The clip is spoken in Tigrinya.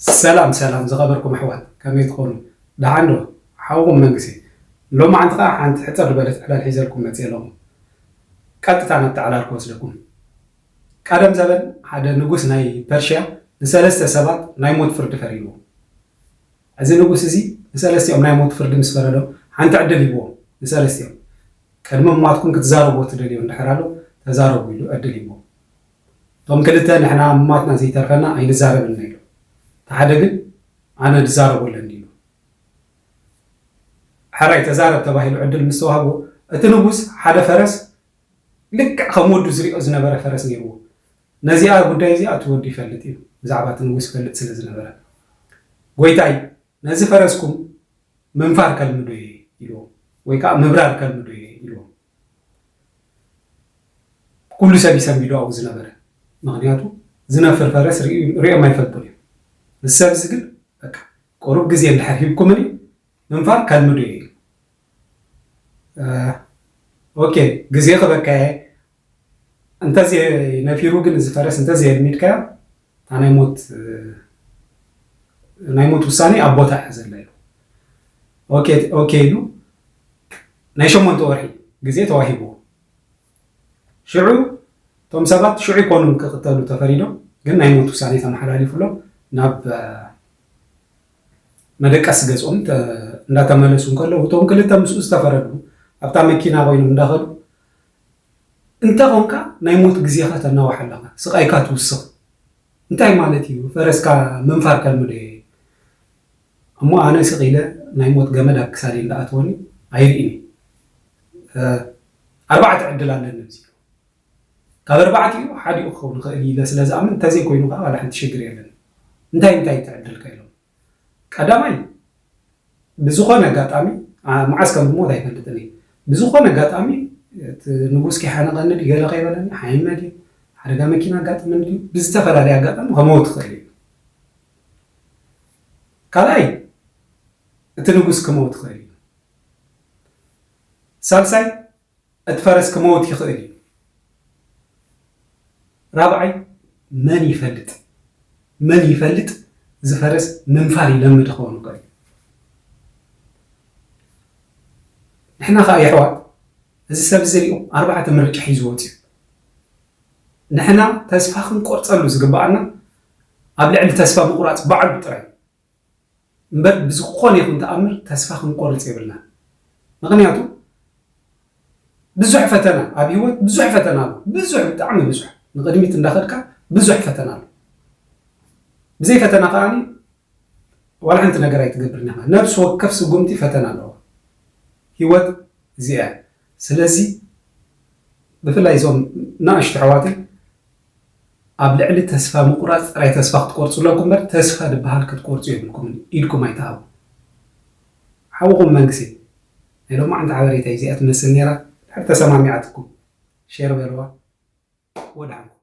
ሰላም ሰላም ዝኸበርኩም ኣሕዋት፣ ከመይ ትኾኑ? ደሓን ዶ? ሓውኹም መንግስቲ። ሎማዓንቲ ኸዓ ሓንቲ ሕጽር ዝበለት ዕላል ሒዘልኩም መጽየ ኣለኹ። ቀጥታ ናብቲ ዕላል ክወስደኩም። ቀደም ዘበን ሓደ ንጉስ ናይ ፐርሽያ ንሰለስተ ሰባት ናይ ሞት ፍርዲ ፈሪድዎም። እዚ ንጉስ እዚ ንሰለስቲኦም ናይ ሞት ፍርዲ ምስ ፈረዶም፣ ሓንቲ ዕድል ሂብዎም ንሰለስቲኦም። ቅድሚ ምማትኩም ክትዛረብዎ ትደልዩ እንድሕር ኣሎ፣ ተዛረቡ ኢሉ ዕድል ሂብዎም። እቶም ክልተ ንሕና ምማትና ዘይተርፈና ኣይንዛረብን ኢሉ። እቲ ሓደ ግን ኣነ ድዛረቦ ኣለኒ ኢሉ። ሕራይ ተዛረብ ተባሂሉ ዕድል ምስ ተዋህቦ፣ እቲ ንጉስ ሓደ ፈረስ ልክዕ ከም ወዱ ዝሪኦ ዝነበረ ፈረስ ነይርዎ። ነዚኣ ጉዳይ እዚኣ እቲ ወዱ ይፈልጥ እዩ፣ ብዛዕባ እቲ ንጉስ ይፈልጥ ስለ ዝነበረ። ጎይታይ፣ ነዚ ፈረስኩም ምንፋር ከልምዶ እየ ኢልዎም፣ ወይ ከዓ ምብራር ከልምዶ እየ ኢልዎም። ኩሉ ሰብ ይሰንቢዶ ኣብኡ ዝነበረ፣ ምክንያቱ ዝነፍር ፈረስ ሪኡ- ሪኦም ኣይፈልጡን እዮም። እዚ ሰብ እዚ ግን በቃ ቁሩብ ግዜ እንድሕር ሂብኩምኒ ምንፋር ከልምዶ እየ ኢሉ። እ፣ ኦኬ፣ ግዜ ክበካየ እንተዘይ ነፊሩ ግን እዚ ፈረስ እንተዘየልሚድካዮ እታ ናይ ሞት ናይ ሞት ውሳኔ ኣብ ቦታ እያ ዘላ ኢሉ። ኦኬ ኦኬ ኢሉ ናይ ሸሞንተ ወርሒ ግዜ ተዋሂብዎ። ሽዑ እቶም ሰባት ሽዑ ይኮኑን ክቅተሉ ተፈሪዶም፣ ግን ናይ ሞት ውሳኔ ተመሓላሊፉሎም ናብ መደቀሲ ገዝኦም ተ- እንዳተመለሱ እንከለዉ እቶም ክልተ ምስኡ ዝተፈረዱ ኣብታ መኪና ኮይኖም እንዳኸዱ እንተ ኾንካ ናይ ሞት ግዜኻ ተናውሕ ኣለኻ፣ ስቓይካ ትውስኽ። እንታይ ማለት እዩ? ፈረስካ ምንፋር ከልምዶ እየ። እሞ ኣነ ስቕ ኢለ ናይ ሞት ገመድ ኣብ ክሳደይ እንዳኣተወኒ ኣይርእን እየ። እ፣ ኣርባዕተ ዕድል ኣለኒ ኣብዚ። ካብ ኣርባዕቲኡ ሓዲኡ ክኸውን ይኽእል እዩ ኢለ ስለ ዝኣምን፣ እንተዘይኮይኑ ከዓ ዋላ ሓንቲ ሽግር የለን። እንታይ እንታይ ትዕድልካ ኢሎም ቀዳማይ ብዝኾነ ኣጋጣሚ፣ ዓ- መዓስ ከም ዝሞት ኣይፈልጥን እየ። ብዝኾነ ኣጋጣሚ እቲ ንጉስ ከይሓነቐኒ ድዩ ገለ ከይበለኒ ሓይመ ድዩ ሓደጋ መኪና ኣጋጥመኒ ድዩ ብዝተፈላለየ ኣጋጣሚ ከመውት ይኽእል እዩ። ካልኣይ እቲ ንጉስ ክመውት ይኽእል እዩ። ሳልሳይ እቲ ፈረስ ክመውት ይኽእል እዩ። ራብዓይ መን ይፈልጥ መን ይፈልጥ እዚ ፈረስ ምንፋር ይለምድ ክኸውን ይኽእል እዩ። ንሕና ከዓ የሕዋት እዚ ሰብ እዚ ሪኡ ኣርባዕተ ምርጫ ሒዙ ወፅዩ። ንሕና ተስፋ ክንቆርፀሉ ዝግበኣና ኣብ ልዕሊ ተስፋ ምቁራፅ ባዕሉ ጥራይ እምበር ብዝኾነ ይኹን ተኣምር ተስፋ ክንቆርፅ የብልና። ምክንያቱ ብዙሕ ፈተና ኣብ ህይወት ብዙሕ ፈተና ኣሎ። ብዙሕ ብጣዕሚ ብዙሕ ንቅድሚት እንዳኸድካ ብዙሕ ፈተና ኣሎ። ብዘይ ፈተና ከዓኒ ዋላ ሓንቲ ነገር ኣይትገብርን ኢኻ። ነብሲ ወከፍ ስጉምቲ ፈተና ኣለዎ። ህይወት እዚኣ እያ። ስለዚ ብፍላይ እዞም ናእሽቱ ኣሕዋተይ ኣብ ልዕሊ ተስፋ ምቁራፅ ጥራይ ተስፋ ክትቆርፁ ኣለኩም እምበር ተስፋ ዝበሃል ክትቆርፁ የብልኩምን። ኢድኩም ኣይትሃቡ። ሓውኹም መንግስቲ ናይ ሎማዓንቲ ሓበሬታ እዚኣ ትመስል ነይራ። ድሕር ተሰማሚዓትኩም ሼር በልዋ። ወድሓንኩም።